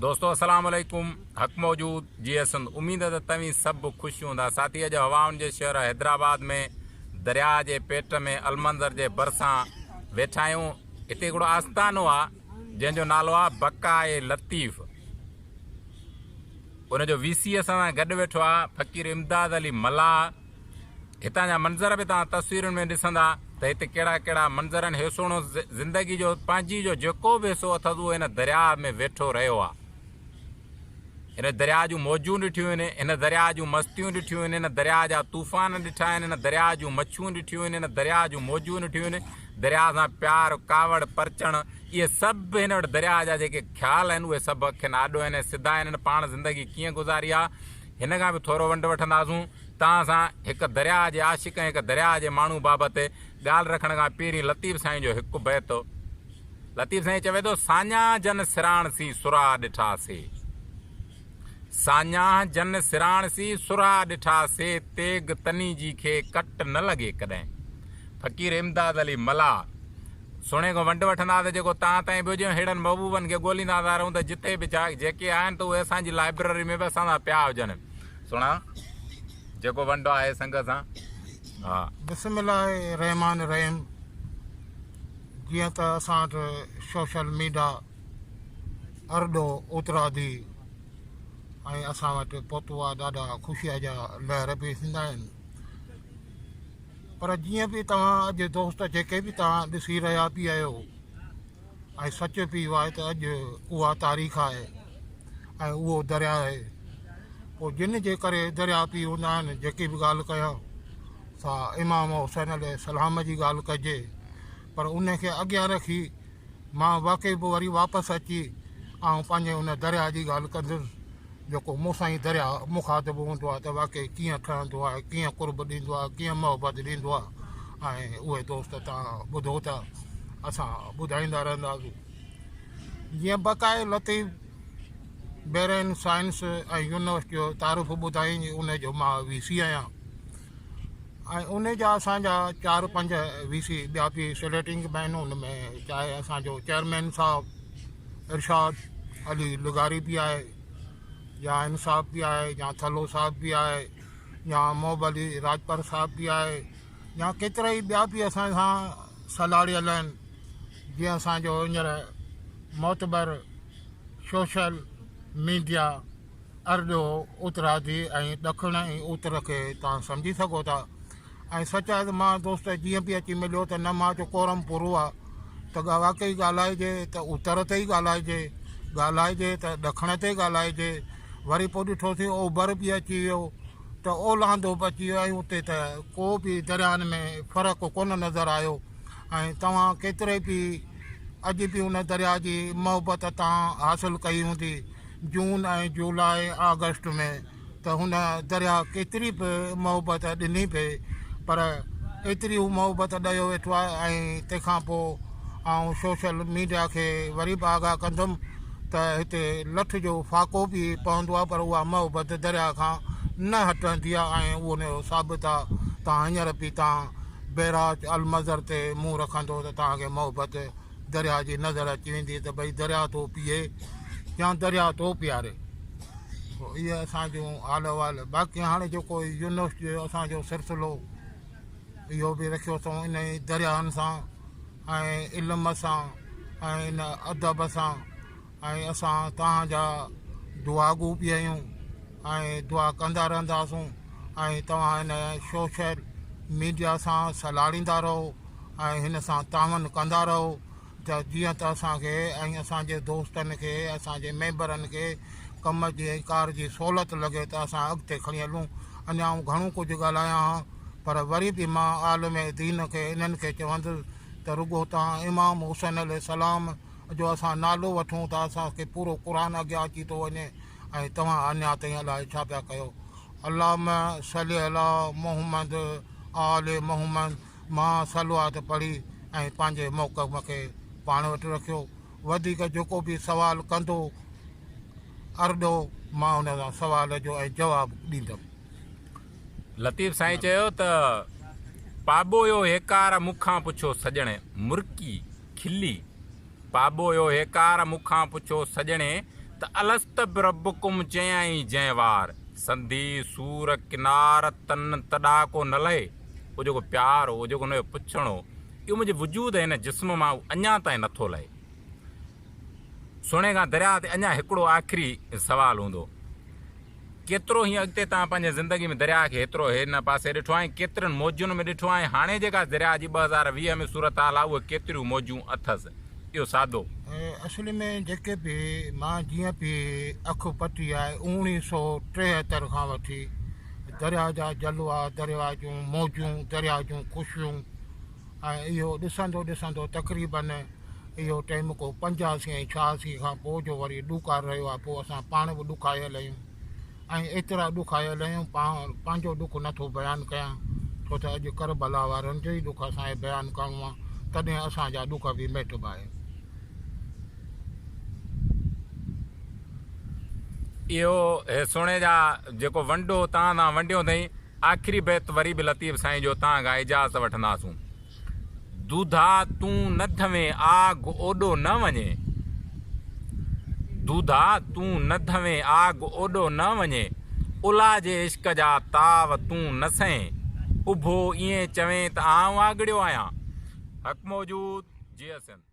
دوستو السلام عليڪم حق موجود جي سنڌ اميد ته توهين سڀ خوش هوندا ساٿي اڄ هوائن جي شهر حيدرآباد ۾ درياء جي پيٽ ۾ المنظر جي ڀرسان ويٺا آهيون هتي هڪڙو آستانو آ جنهن جو نالو آ بقاء لطيف ان جو وي سي اسان سان گڏ ويٺو آ فقير امداد علي ملاح هتان جا منظر به توهان تصويرن ۾ ڏسندا ته هتي ڪهڙا ڪهڙا منظر آهن. هي سهڻو زندگي جو پنهنجي جو جيڪو به حصو اٿس اهو هن درياء ۾ ويٺو رهيو آهي. هن درياء جون موجون ڏٺيون آهن، هن درياء جون مستيون ڏٺيون آهن، هن درياء جا طوفان ڏٺا آهن، هن درياء جون مڇيون ڏٺيون آهن، هن درياء جون موجون ڏٺيون آهن، درياء سان پيار، ڪاوڙ، پرچڻ اهي سڀ هن وٽ درياء جا جيڪي خيال آهن اهي سڀ اکين آڏو آهن ۽ سڌا آهن. هن پاڻ زندگي ڪيئن گذاري آهي هن کان به ٿورو ونڊ وٺنداسون. توهان سان هڪ درياهه جي عاشق ۽ هڪ درياهه جي ماڻهو بابت ڳالهه رکڻ کان پهرين لطيف سائين جو هڪ بيت لطيف سائين چوي ٿو، ساڃاهه جن سراڻ سين سرها ڏٺا سي، ساڃاهه جن سراڻ سين سرها ڏٺا سي، تيغ تني جي کي ڪٽ نه لڳي ڪڏهن. فقير امداد علي ملاح سهڻي کان ونڊ وٺندا ته جيڪو تان تائين به هجي ۽ ههڙن محبوبن کي ڳوليندا ٿا رهون ته جتي به جيڪي آهن ته اهي اسان جي لائبرري ۾ به اسان سان پيا هجن. سهڻا جيڪو ونڊ آهي سنگ سان ها. بسم الله الرحمٰن الرحيم جيئن ته اسان وٽ سوشل ميڊا ارڏو اترادي ۽ اسان وٽ پهتو آهي ڏاڍا خوشيء جا لهر به ٿيندا آهن پر جيئن به توهان اڄ دوست جيڪي به توهان ڏسي رهيا پي آهيو ۽ سچ به اهو آهي ته اڄ اها تاريخ آهي ۽ اهو درياء آهي پوء جن جي ڪري درياء پي هوندا آهن جيڪي به ڳالهه ڪيان سا امام حسين عليه السلام جي ڳالهه ڪجي پر ان کي اڳيان رکي مان واقعي به وري واپس اچي آئون پنهنجي ان درياء جي ڳالهه ڪندس جيڪو مون سان ئي درياء مخاطب هوندو آهي ته واقعي ڪيئن ٺهندو آهي ڪيئن قرب ڏيندو آهي ڪيئن محبت ڏيندو آهي ۽ اهي دوست توهان ٻڌو ٿا اسان ٻڌائيندا رهنداسون جيئن بقاء لطيف بيرين سائنس ۽ يونيورسٽي جو تعارف ٻڌائين ان جو مان وي سي آهيان ۽ ان جا اسانجا چار پنج وي سي ٻيا به سليٽنگ به آهن ان ۾ چاهي اسانجو چيئرمين صاحب ارشاد علي لغاري به آهي يا ان صاحب به آهي يا ٿلهو صاحب به آهي يا محب علي راڄپر صاحب به آهي يا ڪيترا ئي ٻيا به اسان سان سلهاڙيل آهن جيئن اسانجو هينئر معتبر سوشل ميڊيا ارڏو اترادي ۽ ڏکڻ ۽ اتر کي توهان سمجهي سگهو ٿا ۽ سچ آهي ته مان دوست جيئن به اچي مليو ته نه مان چيو ڪورم پورو آ ته واقعي ڳالهائجي ته اتر تي ئي ڳالهائجي ڳالهائجي ته ڏکڻ تي ڳالهائجي وري پوء ڏٺوسين اوڀر به اچي ويو ته اولاندو به اچي ويو ۽ اتي ته ڪو به دريائن ۾ فرق ڪونه نظر آيو ۽ توهان ڪيتري به اڄ به ان درياء جي محبت توهان حاصل ڪئي هوندي جون ۽ جولاء آگسٽ ۾ ته هن درياء ڪيتري به محبت ڏني پئي پر ايتري هو محبت ڏيو ويٺو آهي ۽ تنهن کان پوء آئون سوشل ميڊيا کي وري به آگاهه ڪندم ته هتي لٺ جو ڦاڪو به پوندو آهي پر اها محبت درياء کان نه هٽندي آهي ۽ اهو ان جو ثابت آهي تان هينئر به تان بئراج المظهر تي منهن رکندو ته توهان کي محبت درياء جي نظر اچي ويندي ته ڀئي درياء ٿو پيئي يا درياء ٿو پياري. سو اهي اسان جون حال احوال باقي هاڻي جيڪو يونيورسٽي جو اسان جو سلسلو اهو به رکيو اٿئون ان درياهن سان ۽ علم سان ۽ ان ادب سان ۽ اسان توهان جا دعاگو به آهيون ۽ دعا ڪندا رهنداسون ۽ توهان هن سوشل ميڊيا سان سلهاڙيندا رهو ۽ هن سان تعاون ڪندا رهو ته جيئن ته اسان کي ۽ اسان جي دوستن کي اسان جي ميمبرن کي ڪم جي ۽ ڪار جي سهولت لڳي ته اسان اڳتي کڻي هلون اڃا آئون گهڻو ڪجهه ڳالهايان ها پر وري به مان عالم دين کي انهن کي چوندس ته رڳو توهان امام حسين عليه السلام جو اسان نالو وٺون ته اسان کي پورو قرآن اڳيان اچي ٿو وڃي ۽ توهان اڃا تائين الائي ڇا پيا ڪيو. اللهم صل علي محمد آل محمد مان صلوات پڙهي ۽ پنهنجي موقف کي پاڻ وٽ رکيو. وڌيڪ جيڪو به سوال ڪندو ارڏو مان ان سان سوال جو ۽ جواب ڏيندم. لطيف سائين چيو ته، پاٻوهيو هيڪار مون کان پڇو سڄڻ، مرڪي. کلي، پاٻوهيو هيڪار مون کان پڇو سڄڻي، ته الست بربڪم چيائين جنهن وار، سنڌي سور ڪنار تن تڏا ڪو نه لهي. اهو جيڪو پيار هو، اهو جيڪو هن جو پڇڻ هو، اهو منهنجي وجود ۽ هن جسم مان اهو اڃا تائين نٿو لهي. سهڻي کان درياهه تي اڃا هڪڙو آخري سوال هوندو. ڪيترو هيئن اڳتي توهان پنهنجي زندگي ۾ درياهه کي هيترو هن پاسي ڏٺو آهي ۽ ڪيترين موجن ۾ ڏٺو آهي ۽ هاڻي جيڪا درياهه جي 2020 ۾ صورتحال آهي اهي ڪيتريون موجون اٿس؟ اهو سادو. اصل ۾ جيڪي به مان جيئن به اک پٽي آهي اوڻيهه سو ٽيهتر کان وٺي درياهه جا جلوا، درياهه جون موجون، درياهه جون خوشيون ۽ اهو ڏسندو ڏسندو تقريبن اهو ٽيم ڪو 85 ۽ 86 کان پوء جو وري ڏوڪار رهيو آهي پوء اسان پاڻ به ڏکايل آهيون ۽ ايترا ڏکايل آهيون پاڻ پنهنجو ڏک نٿو بيان ڪيان ڇو ته اڄ ڪربلا وارن جو ئي ڏک اسان کي بيان ڪرڻو آهي تڏهن اسان جا ڏک به ميٽبا آهن. اهو هي سهڻي جا جيڪو ونڊ هو تان تان ونڊيو اٿئي. آخري بيت وري به لطيف سائين جو تان کان اجازت وٺنداسون. دوڌا تون نه ڌوين آگ اوڏو نه وڃي. دوڌا تون نه ڌوين آگ اوڏو نه وڃي. الا جي عشق جا تاو تون نه سهين. اڀو ائين چوين ته آئون آڳڙيو آهيان. حق موجود جيئي سنڌ.